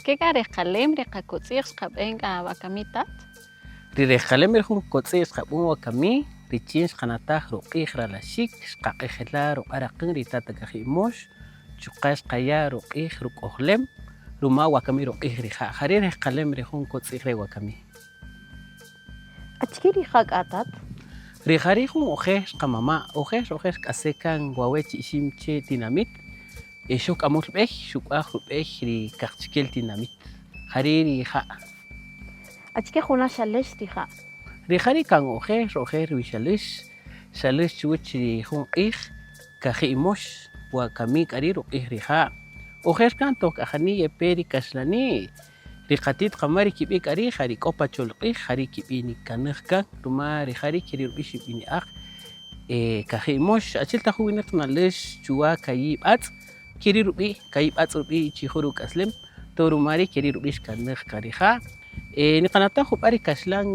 Achike k'a rejqalem ri qakotz'i'j xqab'en k'a wakami tat? Ri rejqalem ri jun kotz'i'j xqab'än wakami richin xqanataj ruq'ij ralaxik, xqaq'ejela' ruq'a' raqän ri tata Kaji' Imox, chuqa' xqaya' ruq'ij ruk'ojlem ruma wakami ruq'ij rija'. Ja ri' rejqalem ri jun kotz'i'j re wakami. Achike rija' k'a tat? Rija' ri' jun ojer qamama', ojer ojer xk'ase' kan wawe' chi Ixim Che' tinamit, xok k'amöl b'ey, xuk'waj rub'ey ri kaqchikel tinamit. Ja ri' rija'. Achike juna' xaläx rija'? Rija' ri' kan ojer ojer wi xaläx, xaläx chuwäch ri jun q'ij Kaji' Imox, wakami k'a ri' ruq'ij rija'. Ojer kan toq k'a jani yepe ri kaxlani', ri qati't qamama' ri kib'i' k'a ri' ja ri k'o pa cholq'ij, ja ri kib'i' nikanäj kan ruma rija' ri' ke ri' rub'i' xib'ini'aj Kaji' Imox. Achi'el ta jun winäq naläx chuwa ka'i' b'atz', ke ri' rub'i', ka'i' b'atz' rub'i' chi jun ruk'aslem, to ruma ri' ke ri' rub'i' xkanäj kan rija'. Niqanataj jub'a' ri kaxlan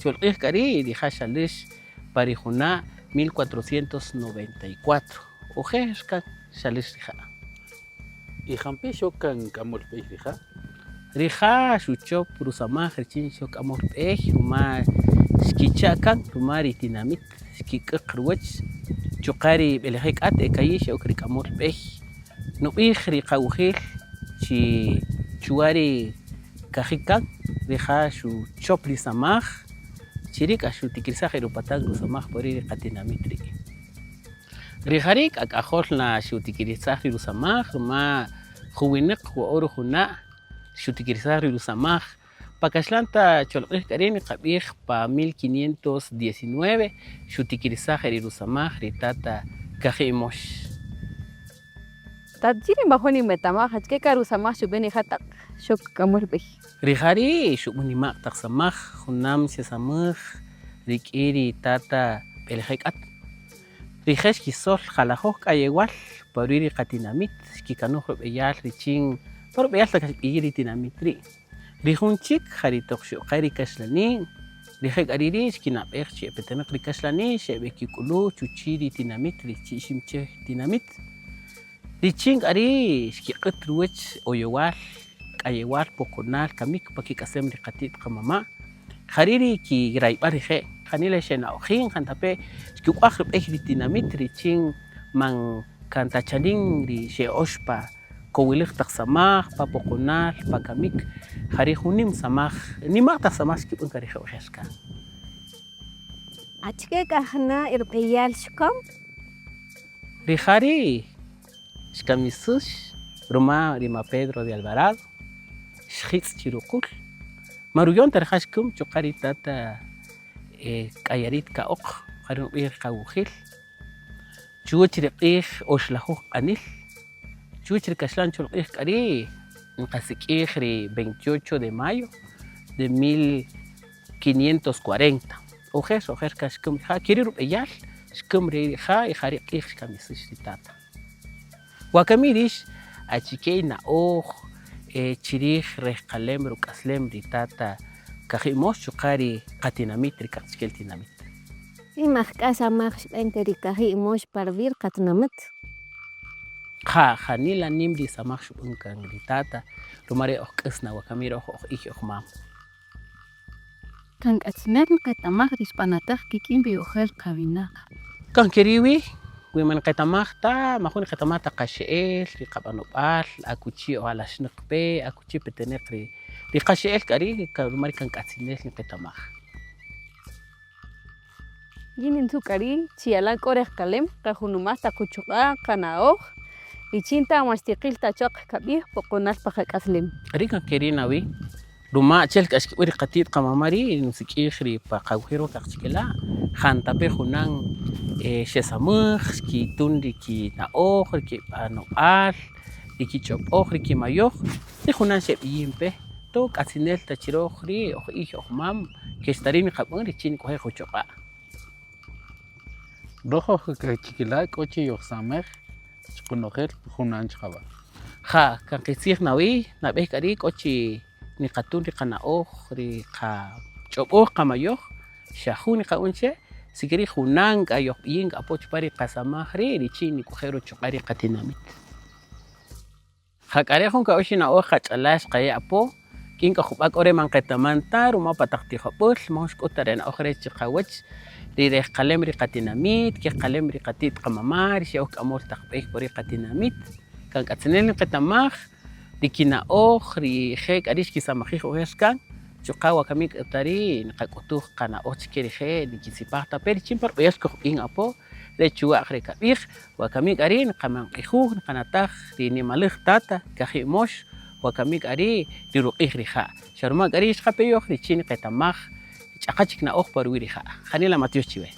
cholq'ij k'a ri' rija' xaläx pa ri juna' 1494, ojer kan xaläx rija'. Y jampe' xok kan k'amöl b'ey rija'? Rija' xuchöp rusamaj richin xok k'amöl b'ey ruma xkicha' kan ruma ri tinamït xkik'äq ruwäch chuqa' ri b'eleje' k'at e ka'i' xe'ok ri k'amöl b'ey. Nub'ij ri qawujil chi chuwa ri kaji' kan rija' xuchöp ri samaj chi ri' k'a xutikirsaj el rupatan rusamaj pa ruwi' ri qatinamit ri'. Rija' ri' k'a k'ajol na xutikirisaj ri rusamaj ruma juwinäq wo'o' rujuna' xutikirisaj ri rusamaj. Pa kaxlan ta cholq'ij k'a ri' niqab'ij pa 1519 xutikirisaj el ri rusamaj ri tata Kaji' Imox. Tat chi ri nwajo' ninwetamaj achike k'a rusamaj xub'än rija' taq xok k'amöl b'ey. Rija' ri' xub'än nima'q taq samaj, junam xesamäj rik'in ri tata B'eleje' K'at. Rije' xkisöl jalajöj k'ayewal pa ruwi' ri qatinamit, xkikanoj rub'eyal richin pa rub'eyal taq xb'iyïr ri tinamit ri'. Ri jun chik ja ri toq xe'oqe ri kaxlani', rije' k'a ri' ri' xkinab'ej chi e petenäq ri kaxlani' xeb'ekik'ulu' chuchi' ri tinamit ri chi Iximche tinamit. Richin k'a ri' xkiq'ät ruwäch oyowal, k'ayewal, poqonal, kamik pa kik'aslem ri qati't qamama'. Ja ri' ri kirayb'al rije', janila xena'ojin jantape' xkik'waj rub'ey ri tinamit richin man kan ta chanin ri xe'ox pa kowiläj taq samaj, pa poqonal, pa kamik, ja ri' jun nïm samaj, nima'q taq samaj xkib'än kan rije' ojer kan. Achike k'a juna' rub'eyal xkäm? Rija' ri' xkamisäx ruma ri ma Pedro de Alvarado, xjïtz' chi ruqül, man ruyon ta rija' xkäm chuqa' ri tata K'ayarit Ka'oq, ja ri' rub'ij ri qawujil, chuwäch ri q'ij oxlajuj q'anil, chuwäch ri kaxlan cholq'ij k'a ri' nqasik'ij ri veintiocho de mayo de 1540, ojer ojer kan xkäm rija' ke ri' rub'eyal xkäm rija' y ja ri' q'ij xkamisäx ri tata. Wakami rïx achike ina'oj chi rij rejqalem ruk'aslem ri tata Kaji' Imox chuqa' ri qatinamit ri kaqchikel tinamit. Nimaj k'a samaj xb'en ke ri Kaji' Imox pa ruwi' ri qatinamit. Ja, janila nïm ri samaj xub'än kan ri tata ruma re' oj k'äs na wakami röj oj ïy oj mam. Kan k'atzinel nqetamaj ri xb'anatäj kik'in ri ojer qawinaq. Kan ke ri' wi, wi man nqetamaj ta, majun nqetamaj ta qaxe'el, ri qab'anob'al, akuchi oj alaxnäq pe, akuchi petenäq ri qaxe'el k'a ri' ruma ri' kan k'atzinel nqetamaj. Yin nintzu' k'a ri' chi yalan k'o rejqalem qajunumaj ta quchuq'a' qana'oj richin ta man xtiqil ta chwa'q kab'ij poqonal pa qak'aslem. Ri' kan ke ri' na wi, ruma achi'el k'a xkib'än ri qati't qamama' ri' nsik'ij ri pa qawujil röj kaqchikela' jantape' junan xesamäj, xkitün ri kina'oj, ri kib'anob'al, ri kich'ob'oj, ri kimayoj, ri junan xeb'iyin pe. To k'atzinel ta chi röj ri' oj ïy oj mam ke xta ri' niqab'än richin nik'oje' quchuq'a'. Röj oj kaqchikela' k'o chi yojsamej chiqonojel junan chiqawäch. Ja', kan qitzij na wi, nab'ey k'a ri' k'o chi niqatün ri qana'oj, ri qach'ob'oj, qamayoj, xa jun niqab'än che, si ke ri' junan k'a yojb'iyin k'a apo chupan ri qasamaj ri' richin nik'oje' ruchuq'a' ri qatinamit. Ja k'a re' jun ka'oxi' na'oj qach'alal xqaya' apo, k'in k'a jub'a' k'o re man qetaman ta ruma pa taq tijob'äl majun xk'ut ta re na'oj re' chi qawäch, ri rejqalem ri qatinamit, kejqalem ri qati't qamama' ri xe'ok k'amöl taq b'ey pa ruwi' qatinamit, kan k'atzinel nqetamaj ri kina'oj rije' k'a ri' xkisamajij ojer kan, chuqa' wakami k'a ta ri' nqak'utuj qana'oj chi ke rije' nkisipaj ta pe richin pa rub'eyal xkojb'in apo re chuwa'q re kab'ij, wakami k'a ri' nqamanq'ijuj, nqanataj ri nimaläj tata Kaji' Mox, wakami k'a ri' ri ruq'ij rija', xa ruma k'a ri' xqapeyoj richin nqetamaj ch'aqa chik na'oj pa ruwi' rija'. Janila matyox chiwe.